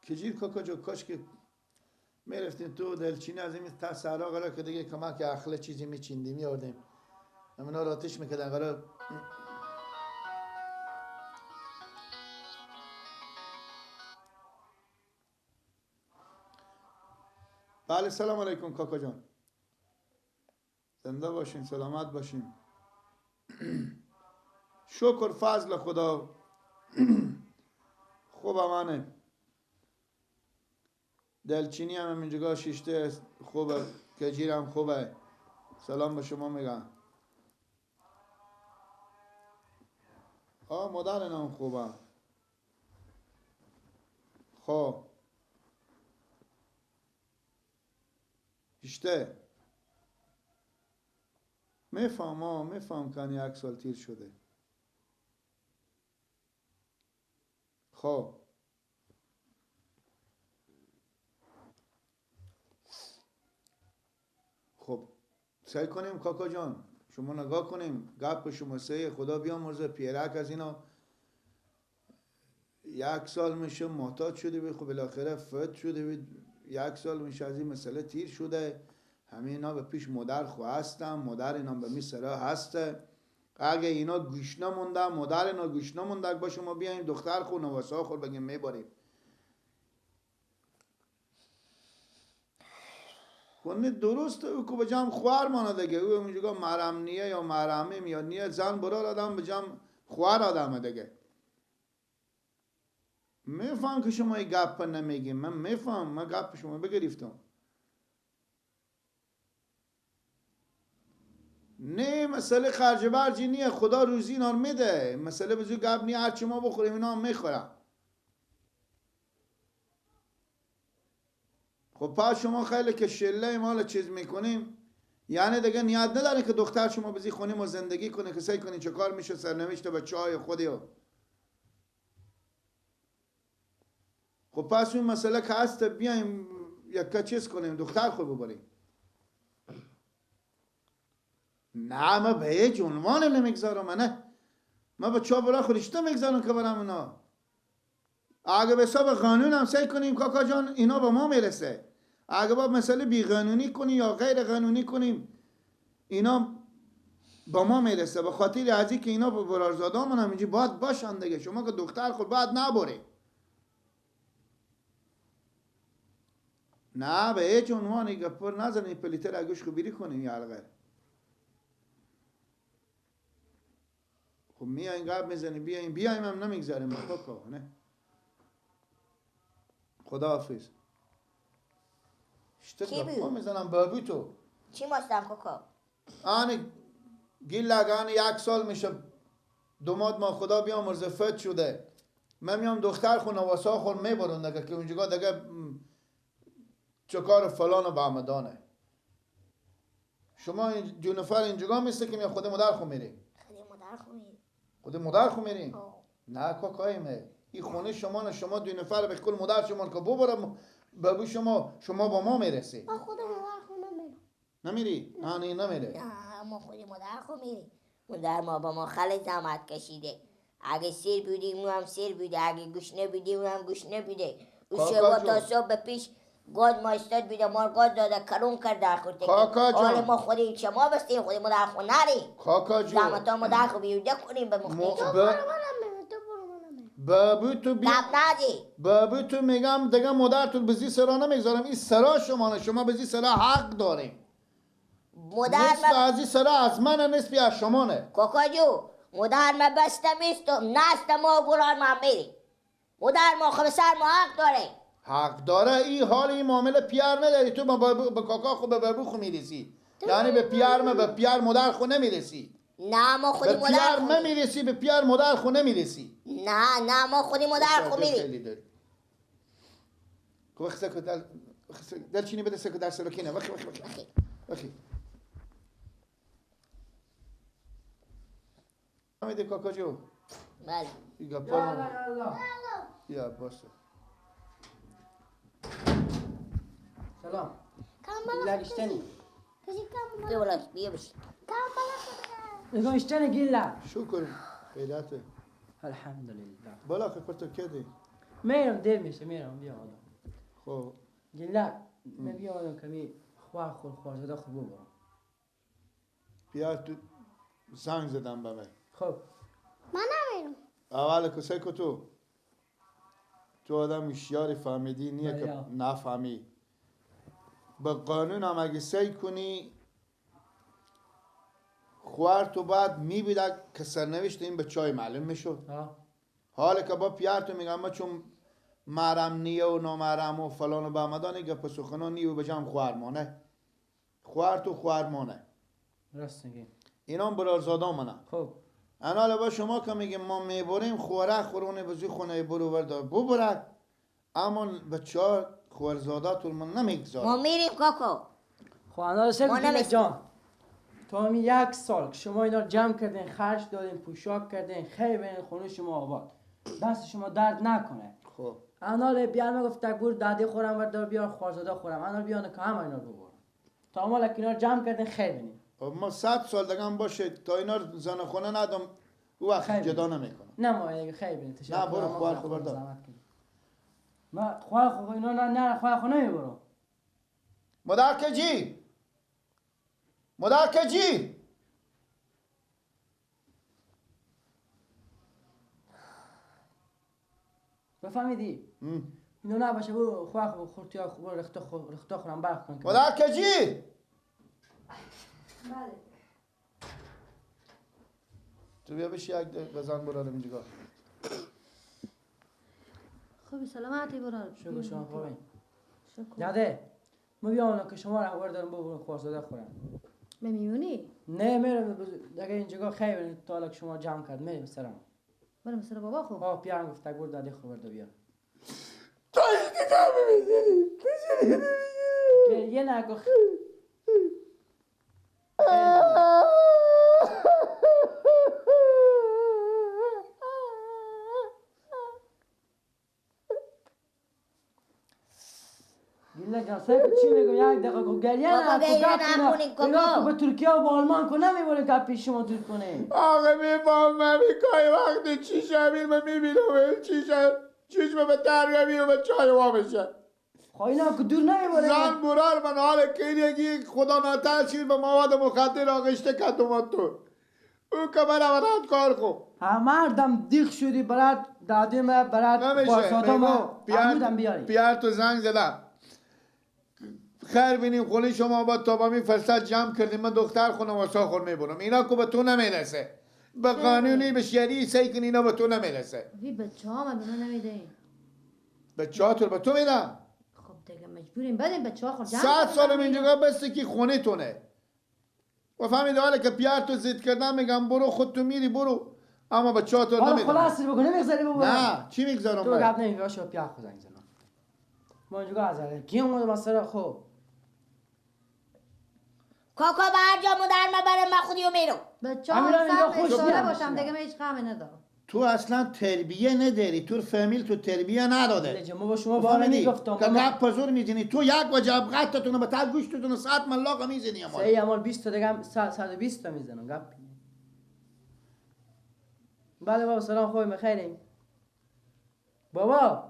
کجیر کاکا جو کاش که میرفتیم تو دلچینه از این تا سرا قرار که دیگه کمک اخله چیزی میچیندیم میاردیم. همینا رو آتش میکردن قرار. بله سلام علیکم کاکا جان. زنده باشین، سلامت باشین. شکر فضل خدا. خوب امانه. دلچینی هم اینجا شیشته خوبه، کجیر هم خوبه. سلام به شما میگم. آه مادر نام خوبه. خب شیشته میفهم، میفهم که یک سال تیر شده. خب خب سعی کنیم کاکا جان، شما نگاه کنیم گپ شما سه خدا بیامرزه پیرک از اینا یک سال میشه معتاد شده بید، خب بالاخره فوت شده بید، یک سال میشه از این مسئله تیر شده. همه اینا به پیش مادر خو هستن، مادر اینا به می سرا هسته. اگه اینا گوش نمونده، مادر اینا گوش نمونده با شما بیایم دختر خو نواسا خور بگیم میباریم. خونه درسته او که به جمع خوار مانه دیگه، او اینجا محرم نیه یا محرمه یا نیه، زن برار آدم به جمع خوار آدمه دیگه. میفهم که شما این گپ نمیگیم، من میفهم، من گپ شما بگرفتم. نه مسئله خرج برجی نیه، خدا روزی اینا رو میده، مسئله بزرگ گپ نیه، هرچی ما بخوریم اینا هم میخورن. خب پس شما خیلی که شله مال چیز میکنیم، یعنی دیگه نیت نداره که دختر شما بزی خونیم و زندگی کنه که سعی کنی چه کار میشه سرنوشت بچه های خودی ها. خب پس اون مسئله که هست بیایم یک چیز کنیم دختر خود ببریم. نه من به هیچ عنوان نمیگذارم، من نه، من به چا برای خودشته میگذارم که برم اینا. اگه به حساب قانون هم سعی کنیم کاکا جان اینا به ما میرسه. اگه با مسئله بی قانونی کنیم یا غیر قانونی کنیم اینا با ما میرسه، به خاطر از اینکه اینا برارزاده من هم اینجا باید باشن دیگه. شما که دختر خود باید نبری. نه به هیچ عنوان گپر نزنید، پلیتر اگوش خو بیری کنیم یا غیر. خب میایم گپ میزنیم، بیایم بیایم هم نمیگذاریم کاکا. نه خداحافظ. کی بود؟ میزنم بابی تو. چی ماستم کاکا؟ آن گیلگ آن یک سال میشه دوماد ما خدا بیامرزه فوت شده. من میام دختر خو نواسا خور میبرون دیگه که اونجا دیگه چکار فلان و بهمدانه. شما این دو نفر اینجا میسته که میام خود مادر خو میری. خود مادر خو میری. خود مادر خو میری؟ نه کاکایمه. این خونه شما نه، شما دو نفر به کل مادر شما که ببرم بابو شما، شما با ما میرسی. ما خود مادر خو نمیرم. نمیری؟ نه نه نمیره. نه ما خود مادر خو میری. مادر ما با ما خیلی زحمت کشیده. اگه سیر بودیم اون هم سیر بوده، اگه گشنه بودیم اون هم گشنه بوده. او شبا تا صبح به پیش گاز ما استاد بوده، ما گاز داده کلون کرده خورده. کاکا جان حال ما خودی شما بستیم، خودی مادر خو نریم. کاکا جون زحمت ها مادر خو بیوده کنیم به مختی. بابو تو بی... بابو تو میگم دیگه مادرتون به زی سرا نمیگذارم، این سرا شما، شما به زی سرا حق داریم. مادر نصف از این سرا از منه، نصفی از شما نه. کاکا جو مادر ما بستم ایستم نست ما بران ما میری. مادر ما خب سر ما حق داره. حق داره. این حال این معامله پیر نداری تو، با کاکا خو به بابو خو میرسی، یعنی به پیر ما به پیر مادر خو نمیرسی. نه ما خودی مادر خو نمیرسی، به پیر مادر خو نمیرسی. نه نه ما خودی مادر خو میریم. خب خسک دل دل چینی بده سکو در سلوکینه. وخی وخی وخی وخی میده کاکا جو. بله. یا باشه. سلام. لاگشتنی. بیا بلا بیا بش. لاگشتنی گیلا. شکر پیداته. الحمد لله. بالا خبرتو کدی؟ میرم دیر میشه میرم بیا آدم. خب گلک من بیا آدم کمی خوار خور خوارزاده خوب ببرم. بیا تو زنگ زدم به من. خب من نمیرم. اول کسی که تو آدم هوشیاری فهمیدی نیه که نفهمی. به قانون هم اگه سعی کنی خوار تو بعد میبیده که سرنوشت این به چای معلوم میشد. حالا که با پیار تو میگم ما چون محرم نیه و نامحرم و فلان و بهمدان گپ سخنا نیه و به جمع خوار مانه. خوار تو خوار مانه. راست میگی. اینا هم برارزاده منه. خب انا با شما که میگیم ما میبریم خوره خورونه بزی خونه برو وردار ببرد، اما بچه خوارزاده تو من نمیگذارم. ما میریم کاکا. خب انا سه جان تا همین یک سال که شما اینا رو جمع کردین، خرج دادین، پوشاک کردین، خیر بین خونه شما آباد، دست شما درد نکنه. خب انال بیار ما گفت تکبر داده خورم وردار بیار خوارزاده خورم، انال بیان که هم اینا رو ببرم. تا ما لک اینا رو جمع کردین خیر بینین. ما 100 سال دیگه هم باشه تا اینا رو زن خونه ندم او وقت جدا نمیکنم. نه ما دیگه خیر بینین. نه برو خوار خو بردار. ما خوار خو اینا نه خوار خو نمیبرم. مدرکجی مدرکجی بفهمیدی؟ اینو نباشه برو خواه خو خورتیا خو برو رختا خو رختا خورم برق کن. مدرکجی بله تو بیا بشی یک بزن برارم اینجا. خوبی سلامتی برارم. شکر شما خوبی. داده ما بیام که شما رو بردارم ببرم خوارزاده خورم. میمونی؟ نه میرم دیگه اینجا خیلی تا که شما جمع کرد میریم سرم. برم سر بابا خو. آه پیارم گفت تکبر داده خو برده بیا. تا دیگه می‌زنی. گریه نکن. گله جان سر چی میگم یک دقیقه گریه نکن. اینا به ترکیه و به آلمان کنه نمیبره که پیش شما دور کنه. آقا میفهمم میگه وقتی چیشه من میبینم چیشه چشم به دریا میره به چای وا میشه. خب اینا که دور نمیبره. زن برار من حال کلیگی خدا نترسید به مواد مخدر آغشته کرد اومد تو. او که برم رد کار خو. مردم دیخ شدی برات دادیم برات بارسادا ما عمودم بیاری. پیار تو زنگ زدم. خیر بینیم خونه شما با تا با می فرصت جمع کردیم من دختر خونه واسه خور میبرم. اینا که به تو نمیرسه. به قانونی به شرعی سعی کن اینا به تو نمیرسه. وی بچه ها من به من نمیدین. بچه ها تو به تو میدم. خب دیگه مجبوریم بدیم بچه ها خور جمع. 100 سالم اینجا بسته که خونه تونه. و فهمید حالا که پیار تو زید کردم میگم برو خود تو میری برو اما بچه ها تو نمیدم. خلاص بگو نمیگذاری بابا. نه چی میگذارم تو گپ نمیگی باشه پیار خود زنگ زنم. ما اینجا از کی اومد مثلا خب کاکا به هر جا مادر من من خودیو میرم. بچه ها خوش باشم دیگه من هیچ غمی ندارم. تو اصلا تربیه نداری، تو فامیل تو تربیه نداده. ما با شما با نمیگفتم که گپ پزور میزنی تو یک وجب قطتون به تل گوشتتون 100 ملاقه میزنی. اما سه امال 20 تا دیگه 120 تا میزنم گپ. بله بابا سلام خوبی بخیریم. بابا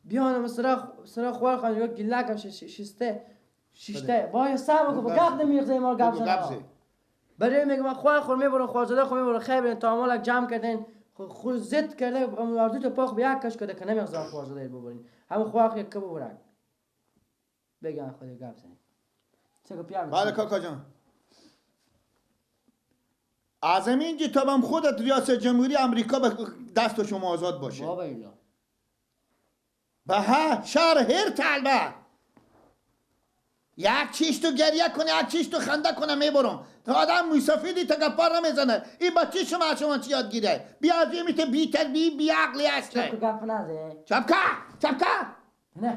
بیانم سرا خوار خانم گلکم ششته ششته وای صبر کن گپ نمیخزه ما گپ زدن. برای میگم من خوار خور میبرم خوارزاده خور میبرم خیر برین تا مالک جمع کردین خود زد کرده اردو تو پاخ به یک کش کرده که نمیخزه خوارزاده ببرین همون خوار یک که ببرن بگم خود گپ زنی چه پیام. بله کاکا جان از اینجا تا بم خودت ریاست جمهوری امریکا به دست شما آزاد باشه. بابا اینا به ها شهر هر طلبه یک چیش تو گریه کنه یک چیش تو خنده کنه میبرم. تا آدم موسفیدی تا گپار نمیزنه. این بچه شما شما چی یاد گیره؟ بی از این میته بی تربیه بی عقلی هسته. چپ گپ نزه. چپکا چپکا نه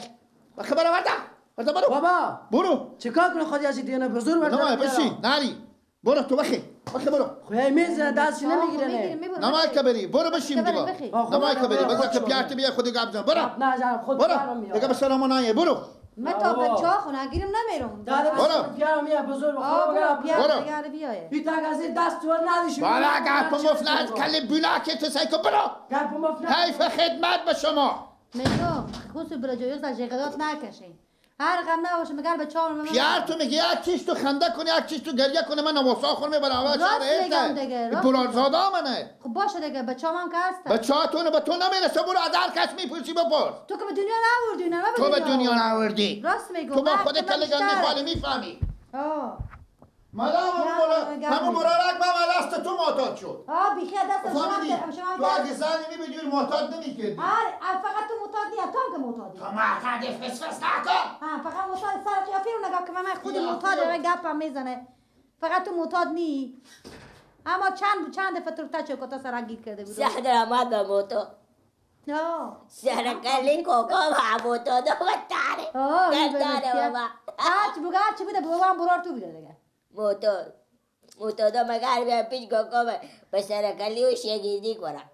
بخه برو ورده ورده برو بابا برو چیکار کنه خودی از دیانه بزرگ ورده نه بشی نری برو تو بخی بخی برو خو میزنه دستش نمیگیره نه نمای کبری برو بشیم دیگه نمای کبری بذار که پیارت بیا خودی گپ بزن برو نه جان خود برو دیگه به سلام نایه برو من تا بچه ها خونه گیرم نمیرم برو پیارم میاد بزرگ برو برو بیایه بی تا از دست تو ندیش بالا گپ مفنت کلی بولا که تو سایکو برو گپ مفنت حیف خدمت به شما. میگم خصوص برای جایز جغدات نکشین. هر غم نباشه مگر به چهار من پیار تو میگه یک چیز تو خنده کنی یک چیز تو گریه کنه من نواسا خور میبرم اول راست میگم دیگه برارزاده منه. خب باشه دیگه بچه‌م هم که هستن بچه‌هاتون به تو نمیرسه برو از هر کس میپرسی بپرس. تو که به دنیا نآوردی نه تو به دنیا نآوردی. راست میگم تو با خودت کلگندی خالی میفهمی. مادام همون برارک من دست تو معتاد شد. بیخی دست شما تو اگه زنی میبینی معتاد نمیکردی. آره فقط تو معتاد نی تو هم که معتادی. تو معتادی فس فس نکن. فقط معتاد سر قیافه رو نگاه که من خود معتاد من گپم میزنه. فقط تو معتاد نی. اما چند دفعه تو تا چه کتا سرگیر کرده بود. سهر آمد به معتاد. سر کلی کوکو با معتاد و تاره. تاره بابا. هرچی بگه هرچی بوده بابام برار تو بوده دیگه. معتادا مگر بیا پیش کوکو به سرکلی و شگردی کنم.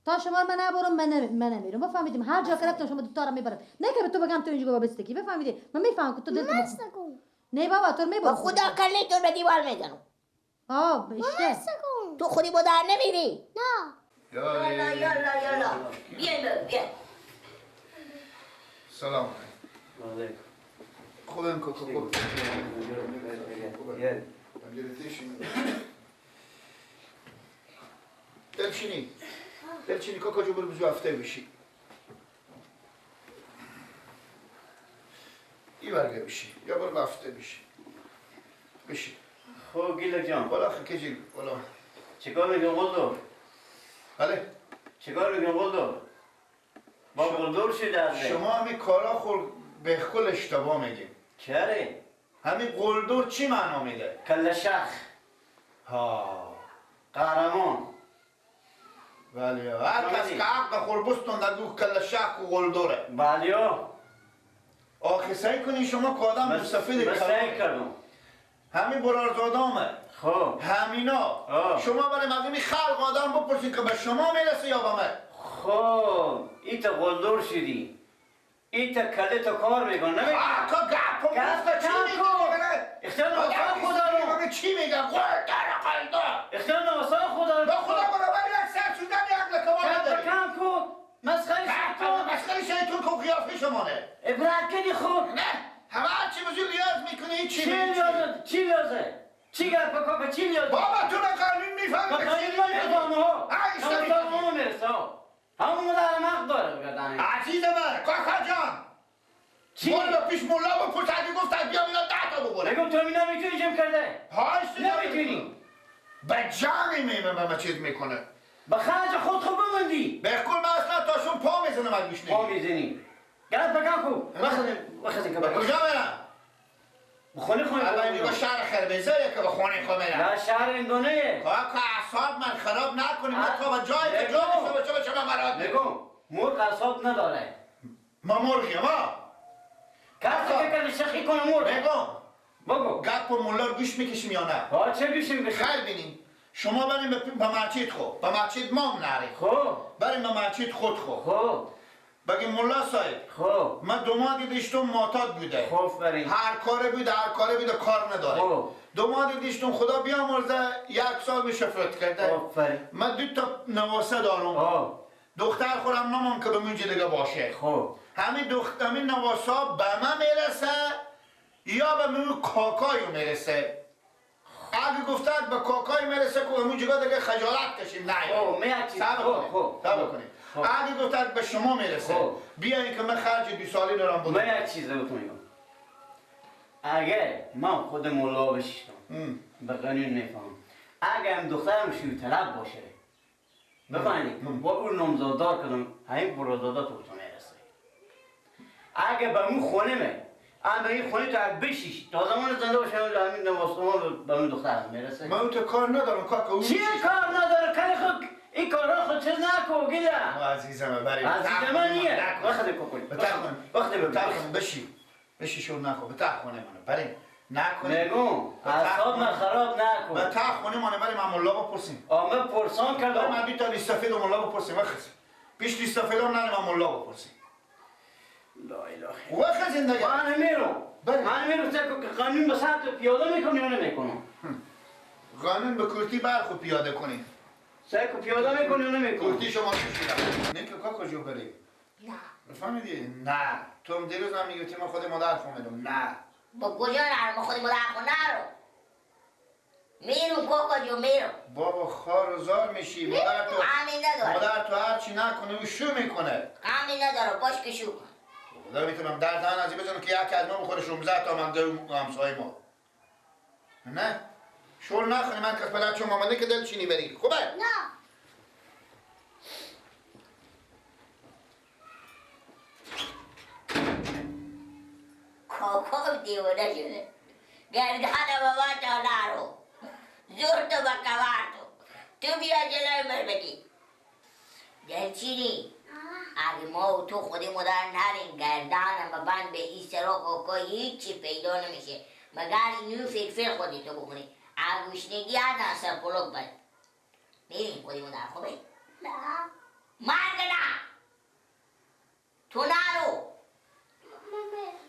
تا شما من نبرم من نمیرم. بفهمیدیم هر جا که رفتم شما دو تا رو میبرم. نه که به تو بگم تو اینجا بابا بستکی بفهمیدی. من میفهمم که تو دلت نه بابا تو میبرم. خدا کلی تو به دیوار میزنم. بیشتر تو خودی با در نمیری. نه یالا یالا یالا بیا بیا. سلام علیکم. خوبم کوکو خوب. دلچینی دلچینی کوکو جو برو بزو هفته بشی. ای برگه بشی یا برو هفته بشی. بشی. خب گیلک جان. بالا خکجیل بالا. چیکار میکنی قلدر؟ بله. چیکار میکنی قلدر؟ با قلدر شده. شما همین کارا خور به کل اشتباه میگیم. چرا؟ همین قلدر چی معنا میده؟ کله شخ. ها قهرمان. بله هر کس که حق خوربستون در گوه کله شخ و قلدره. بله. آخه سعی کنی شما که آدم سفید سعی کردم. همین برارزادامه. خب همینا شما برای مردمی خلق آدم بپرسید که به شما میرسه یا به من. خب ایتا قلدر شدی. ایتا کله تا کار میکن نمیگه. آقا گپ گپ چی میگی؟ اختیار نواسا خدا رو چی میگم؟ قلدر قلدر. اختیار نواسا خدا رو به خدا برابر یک سر شدن یک لکه نداری. کم کن مسخره شیطون. مسخره شیطون که قیافه شمانه. ابرت کدی خب. نه همه هرچی بزرگ لیاز میکنی چی لیازه؟ چی لیازه؟ چی گپ کاکا چی لیازه؟ بابا تو به قانون میفهمی. به قانون میفهمی ها. همون میرسه ها. همون در حق داره بگردن. عزیز من کاکا جان چی؟ برو پیش ملا بپرس اگه گفت بیا اینا 10 تا ببره. بگم تو اینا میتونی جمع کرده؟ هاش نمیتونی. به جانی میمه چیز میکنه. به خرج خود خوب بموندی. به کل من اصلا تاشون پا میزنم اگه گوش پا میزنی. گرد بگم کو. وقت که به کجا برم؟ به خونه خونه. الان اینجا شهر خربزه که به خونه خود میرم. نه شهر اندونه. کاکا اعصاب من خراب نکنی. من تا به جایی که جا میشه بچه بچه من برات نگم مرغ اعصاب نداره. ما مرغیم ما. کسی که کلی شخی کنه مرغ. نگم بگو گپ و ملا رو گوش میکشیم یا نه؟ ها چه گوش میکشیم؟ خیر بینیم شما بریم به مسجد خو به مسجد مام نریم. خب بریم به مسجد خود خو. خب بگیم ملا صاحب خب من دو ماه دیدیشتون معتاد بوده. خب بریم هر کاره بوده هر کاره بوده کار نداره. خب دو ماه دیدیشتون خدا بیامرزه یک سال میشه فوت کرده. آفرین. من دو تا نواسه دارم. خب دختر خورم نمام که به منجی دیگه باشه. خب همین دختر همین نواسه به من میرسه یا به من کاکایو میرسه. اگه گفتد به کاکای میرسه که اون جگاه دیگه خجالت کشیم نه. خب می خب صبر کنید. اگه گفتد به شما میرسه بیاین که من خرج 2 سالی دارم بودم. من یک چیز بهتون میگم. اگه من خود ملا بشیشتم به قانون میفهمم. اگه هم دخترم شوی طلب باشه بفهمید با اون نامزاددار کنم همین برادرزاده تو میرسه. اگه به اون خونه می اما این خونه تو بشیش تا زمان زنده باشم همین نواسطه به اون دخترم میرسه. من اون تو کار ندارم کاکا. اون چیه کار نداره؟ کاری خود این کارا خود چیز نکن گیره. عزیزم برای عزیز من نیه. وقت کوکوی وقت بتخون بشی بشی شور نخو بتخونه منو بریم نکنی نگو اعصاب من خراب نکن. بتخونه منو بریم من ملا بپرسیم. آمه پرسان کردم. من دو تا لیست سفید ملا بپرسیم. وقت پیش لیست سفید هم نریم من ملا بپرسیم. لا اله وقت زندگی من میرم من میرم که قانون به سطح پیاده میکنی یا نمیکنم؟ قانون به کرتی برخو پیاده کنی. سعی کو پیاده میکنی یا نمیکنی؟ گفتی شما چی؟ نه که کاکا جو بری. نه. فهمیدی؟ نه. تو هم دیروز هم میگفتی من خود مادر خو نه. با کجا نرم؟ ما خود مادر خو نرو. میرم کاکا جو میرم. بابا خار و زار میشی. مادر تو غمی نداره. مادر تو هر چی نکنه او شو میکنه. غمی نداره باش که شو کن. خدا میتونم در تن از بزنم که یکی از ما بخوره 16 تا من دو همسایه ما. نه؟ شور نخونی من کس بلد چون آمده که دل چینی بری. خوبه؟ نه. کاکا دیوانه شده. گردن بابا تا نرو. زور تو با کمر تو. تو بیا جلوی من بگی. دلچینی اگه ما و تو خودی مادر نریم گردن ببند به این سرا کاکا هیچی پیدا نمیشه. مگر اینو فلفل خودی تو بخونی. گوشنگی هر سر پلوک بر. میریم خودی مادر خوبه؟ نه. مرگ نه. تو نرو.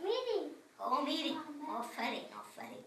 میریم. آقا میریم. آفرین آفرین.